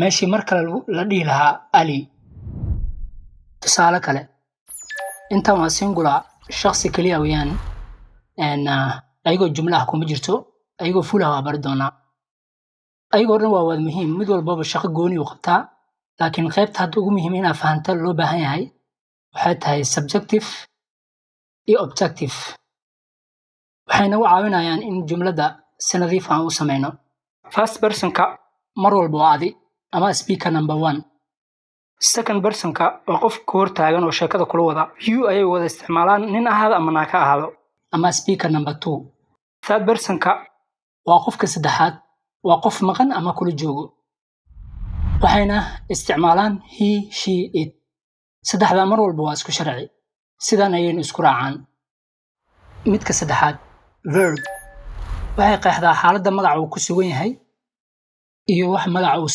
Meeshii mar kale la dhihi lahaa Ali. Tusaale kale, intan waa singular, shakhsi keliya weeyaan. Ayagoo jumla ah kuma jirto, ayagoo full ah waa bari doonaa. Ayagoo dhan waa wada muhiim, mid walbaba shaqo gooni uu qabtaa, laakiin qaybta hadda ugu muhiim inaad fahanto loo baahan yahay waxay tahay subjective iyo objective. Waxay nagu caawinayaan in jumladda si nadiif ah u sameyno. First personka mar walba waa adi ama speaker number one. Second personka waa qof ku hor taagan oo sheekada kula wada. You ayay wada isticmaalaan, nin ahaado ama naag ha ahaado, ama speaker number two. Third personka waa qofka saddexaad, waa qof maqan ama kula joogo, waxayna isticmaalaan he, she, it. Saddexdaa mar walba waa isku sharci, sidan ayaynu isku raacaan. Midka saddexaad, verb, waxay qeexdaa xaaladda magaca uu ku sugan yahay iyo wax magaca uu.